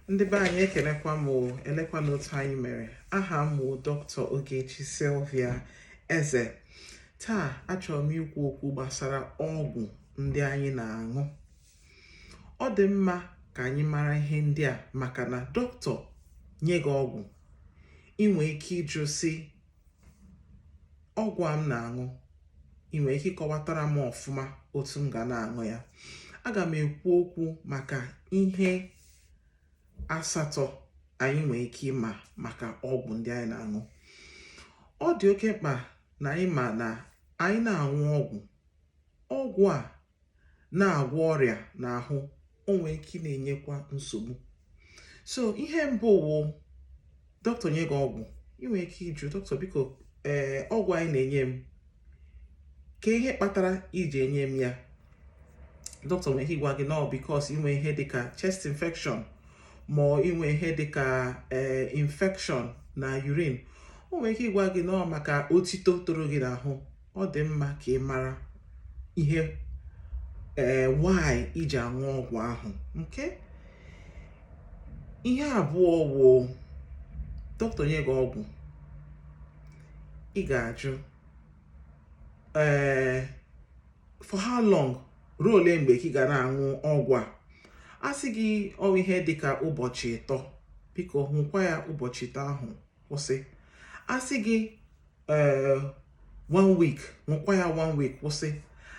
Ndị be anyị, ekelekwa m o, elekwa n'otu anyị mere. Aha m wụ Dr. Ogechi Sylvia Eze. Taa achọrọ m ikwu okwu gbasara ọgwụ ndị anyị na-aṅụ. Ọ dị mma ka anyị mara ihe ndị a maka na dọkịta nye gị ọgwụ, ị nwee ike ịjụ sị, "Ọgwụ a m na-aṅụ, ị nwere ike ịkọwatara m ọfụma otu m ga na-aṅụ ya?" Aga m ekwu okwu maka ihe asatọ anyị nwere ike ịma maka ọgwụ ndị anyị na-aṅụ. Ọ dị oke mkpa na anyị ma na anyị na-aṅụ ọgwụ, ọgwụ a na-agwọ ọrịa n'ahụ, o nwere ike na-enyekwa nsogbu. So ihe mbụ wụ, dọkịta nye gị ọgwụ, ị nwere ike ịjụ dọkịta, "Biko, ee, ọgwụ anyị na-enye m, ka ihe kpatara iji enye m ya?" Dọkịta nwere ike ịgwa gị na ọ because inwe ihe dịka chest infection, ma ọ inwe ihe dịka ee infection na urine. O nwere ike ịgwa gị na ọ maka otito toro gị n'ahụ. Ọ dị mma ka ị mara ihe ee why iji aṅụ ọgwụ ahụ. Nke ihe abụọ wụ, dọkịta nye gị ọgwụ, ị ga-ajụ, ee, "For how long?" Ruo ole mgbe ka ị ga na-aṅụ ọgwụ a? A sị gị ọ ihe dịka ụbọchị 3, biko hụkwa ya ụbọchị 3 ahụ, kwụsị. A sị gị ee one week, ṅụkwa ya one week, kwụsị.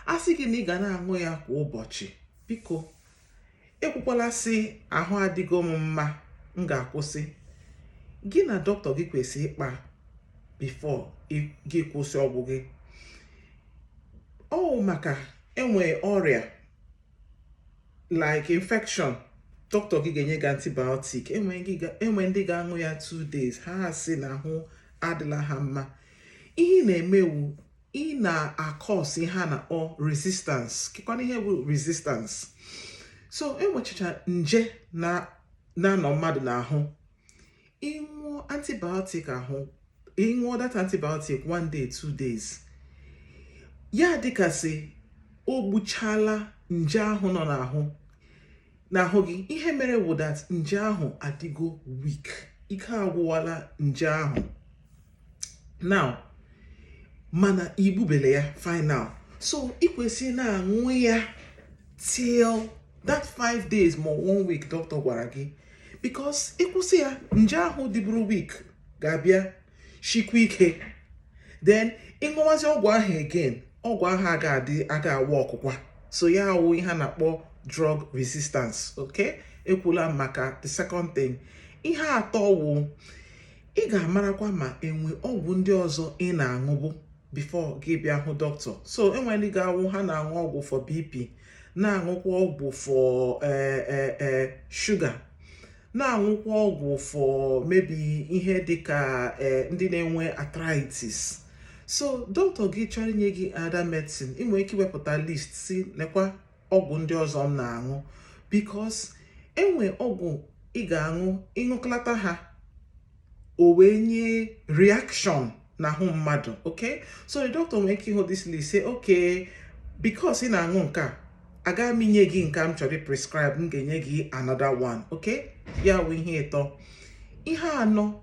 A sị gị na ị ga na-aṅụ ya kwa ụbọchị, biko ekwukwala sị, "Ahụ adịgo m mma, m ga-akwụsị." Gị na dọkịta gị kwesịrị ịkpa before gị kwụsị ọgwụ gị. Ọ maka enwe ọrịa like infection, dọkịta gị ga-enye gị antibiotic. Enwe ndị ga-aṅụ ya 2 days, ha sị na ahụ adịla ha mma. Ihe ị na-emewu, ị na-acause ihe a na-akpọ resistance. Kekwana ihe bụ resistance? So enwechacha nje na na-anọ mmadụ n'ahụ. Ịṅụọ antibiotic ahụ, ịṅụọ that antibiotic one day, 2 days, ya dịkasị o gbuchala nje ahụ nọ n'ahụ gị. Ihe mere wụ that nje ahụ adịgo weak, ike agwụwala nje ahụ now, mana igbubele ya final. So ị kwesịrị na-aṅụ ya till that 5 days ma one week doctor gwara gị, because ịkwụsị ya, nje ahụ dịburu weak ga-abịa shikwa ike. Then ịṅụwazi ọgwụ ahụ again, ọgwụ ahụ aga adị aga awa ọkụkwa. So ya awụ ihe a na-akpọ drug resistance. Okay, ekwula maka the second thing. Ihe atọ wụ, ị ga-amarakwa ma enwe ọgwụ ndị ọzọ ị na-aṅụbụ before gị bịa hụ dọkịta. So enwere ndị ga-awụ ha na-aṅụ ọgwụ for BP, na-aṅụkwa ọgwụ for sugar, na-aṅụkwa ọgwụ for maybe ihe dịka ndị na-enwe arthritis. So dọkịta gị chọrọ inye gị other medicine, ị nwere ike iwepụta list si, "Lekwa ọgwụ ndị ọzọ m na-aṅụ," because enwe ọgwụ ị ga-aṅụ, ịṅụkọlata ha, o wee nye reaction n'ahụ mmadụ. Okay, so the doctor nwere ike ịhụ this list, say, "Okay, because ị na-aṅụ nke a, agaghị m inye gị nke m chọrọ prescribe, m ga-enye gị another one." Okay, ya wụ ihe ịtọ. Ihe anọ,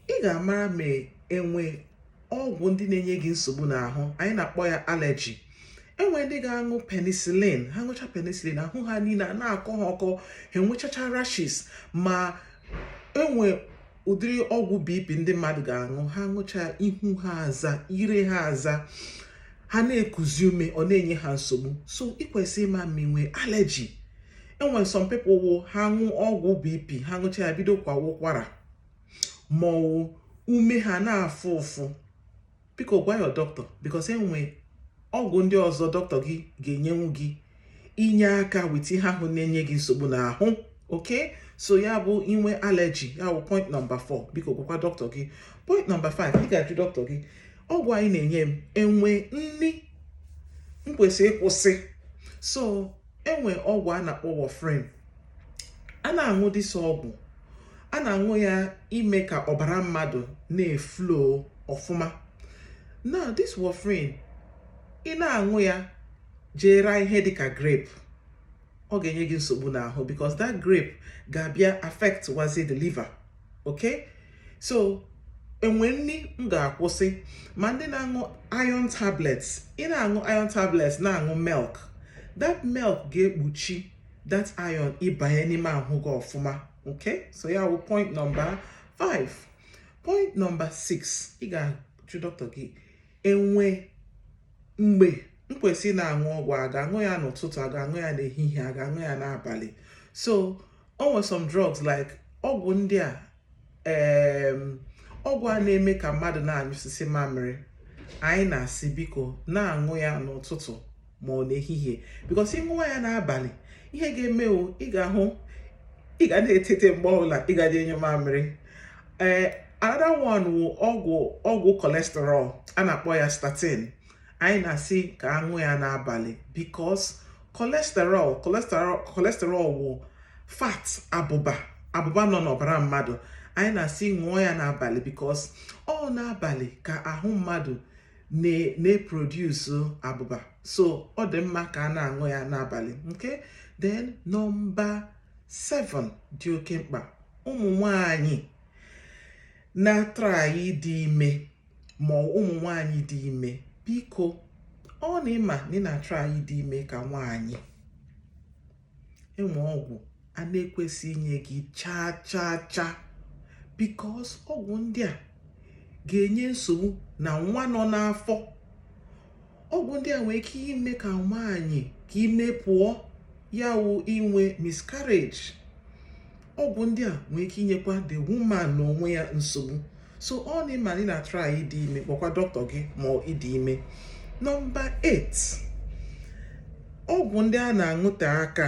ị ga-amara ma enwe ọgwụ ndị na-enye gị nsogbu n'ahụ. Anyị na-akpọ ya allergy. Enwere ndị ga-aṅụ penicillin, ha ṅụcha penicillin, ahụ ha niile a na-akọ ha ọkọ, ha enwechacha rashes. Ma enwe ụdịrị ọgwụ BP ndị mmadụ ga-aṅụ, ha ṅụcha, ihu ha aza, ire ha aza, ha na-ekuzi ume, ọ na-enye ha nsogbu. So ị kwesịrị ịma ma ị nwee allergy. Enwere some people wụ ha ṅụ ọgwụ BP, ha ṅụcha ya, bido kwawa ụkwara ma ọ wụ ume ha na-afụ ụfụ. Biko gwa your doctor, because enwe ọgwụ ndị ọzọ dọkịta gị ga-enyenwu gị inye aka with ihe ahụ na-enye gị nsogbu n'ahụ. Okay, so ya bụ inwe allergy, ya bụ point number 4. Biko gwakwa dọkịta gị. Point number 5, ị ga-ajụ dọkịta gị, "Ọgwụ anyị na-enye m, enwe nni m kwesịrị ịkwụsị?" So enwe ọgwụ a na-akpọ warfarin. A na-aṅụ this ọgwụ, a na-aṅụ ya ime ka ọbara mmadụ na-eflow ọfụma. Now this warfarin, ị na-aṅụ ya, jee raa ihe dịka grape. Ọ ga-enye gị nsogbu n'ahụ because that grape ga-abịa affect wazi the liver. Okay, so enwe nri m ga-akwụsị? Ma ndị na-aṅụ iron tablets, ị na-aṅụ iron tablets, na-aṅụ milk, that milk ga-ekpuchi that iron ịbanye n'ime ahụ gị ọfụma. Okay, so ya wụ point number 5. Point number 6, ị ga-ajụ dọkịta gị, enwe mgbe m kwesịrị na-aṅụ ọgwụ? A ga-aṅụ ya n'ụtụtụ? A ga-aṅụ ya n'ehihie? A ga-aṅụ ya n'abalị? So o nwere some drugs like ọgwụ ndị a, ọgwụ a na-eme ka mmadụ na-anyụsịsị mamịrị. Anyị na-asị, biko, na-aṅụ ya n'ụtụtụ ma ọ n'ehihie, because ịṅụwa ya n'abalị, ihe ga-eme o, ị ga-ahụ ị ga na-etete mgbe ọbụla ị ga enye mamịrị. Ee, another one wụ ọgwụ cholesterol a na-akpọ ya statin. Anyị na-asị ka aṅụ ya n'abalị because cholesterol wụ fat, abụba nọ n'ọbara mmadụ. Anyị na-asị ṅụọ ya n'abalị because ọ n'abalị ka ahụ mmadụ na-eproduce abụba, so ọ dị mma ka a na-aṅụ ya n'abalị. Okay, then number 7 dị oke mkpa. Ụmụ nwanyị na-atry dị ime, ma ụmụ nwanyị dị ime, biko, ọ na ịma na ị na-atry dị ime ka nwanyị, enwe ọgwụ a na-ekwesị inye gị chaa chaa chaa, because ọgwụ ndị a ga-enye nsogbu na nwa nọ n'afọ. Ọgwụ ndị a nwere ike ime ka nwaanyị ka ime pụọ, ya wụ inwe miscarriage. Ọgwụ ndị a nwere ike inyekwa the woman n'onwe ya nsogbu. So ọ na ịma na ị na-atry ịdị ime, kpọkwa dọkịta gị ma ọ ịdị ime. Number 8, ọgwụ ndị a na-aṅụte aka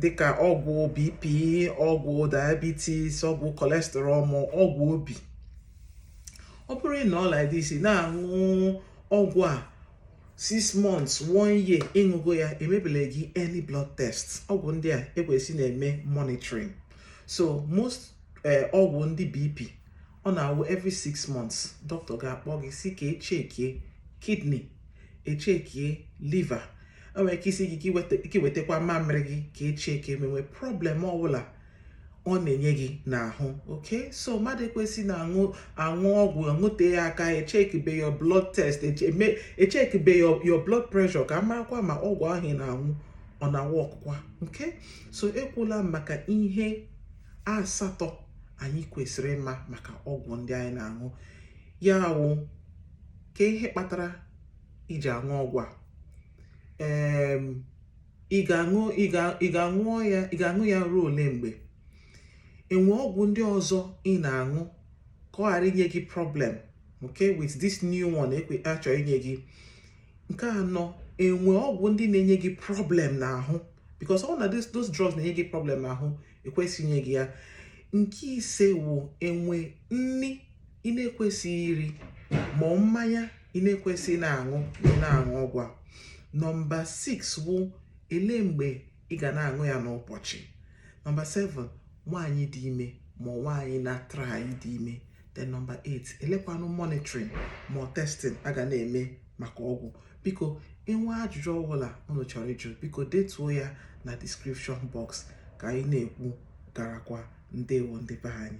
dịka ọgwụ BP, ọgwụ diabetes, ọgwụ cholesterol ma ọgwụ obi. Ọ bụrụ na ọ like this, na-aṅụ ọgwụ a 6 months, 1 year, ịṅụgo ya, emebele gị any blood test, ọgwụ ndị a ekwesị na-eme monitoring. So most ọgwụ ndị BP, ọ na-awụ every 6 months, dọkịta ga-akpọ gị si ka echeckie kidney, echeckie liver. Enwere ike isi gị ka iwetakwa mamịrị gị ka echeckie ma enwe problem ọbụla ọ na-enye gị n'ahụ. Okay, so mmadụ ekwesị na-aṅụ aṅụ ọgwụ aṅụte ya aka, echekibe your blood test, echekibe your blood pressure ka marakwa ma ọgwụ ahụ ị na-aṅụ ọ na-awa ọkụkwa. Okay, so ekwula m maka ihe asatọ anyị kwesịrị ịma maka ọgwụ ndị anyị na-aṅụ. Ya wụ, ka ihe kpatara iji aṅụ ọgwụ a, ị ga-aṅụ ị ga-aṅụọ ya, ị ga-aṅụ ya ruo ole mgbe? Enwe ọgwụ ndị ọzọ ị na-aṅụ ka ọ ghara inye gị problem, okay, with this new one ekwe achọ inye gị? Nke anọ, enwe ọgwụ ndị na-enye gị problem n'ahụ? Because ọ na those drugs na-enye gị problem n'ahụ, ekwesịghị inye gị ya. Nke ise wụ, enwe nni ị na-ekwesịghị iri ma ọ mmanya ị na-ekwesịghị na-aṅụ ma ị na-aṅụ ọgwụ a? Number 6 wụ, ele mgbe ị ga na-aṅụ ya n'ụbọchị? Number 7, nwaanyị dị ime ma ọ nwaanyị na-try dị ime. Then number 8, elekwanụ monitoring ma ọ testing a ga na-eme maka ọgwụ. Biko, enwe ajụjụ ọbụla unu chọrọ ịjụ, biko detuo ya na description box ka anyị na-ekwu garakwa. Ndewo, ndị be anyị.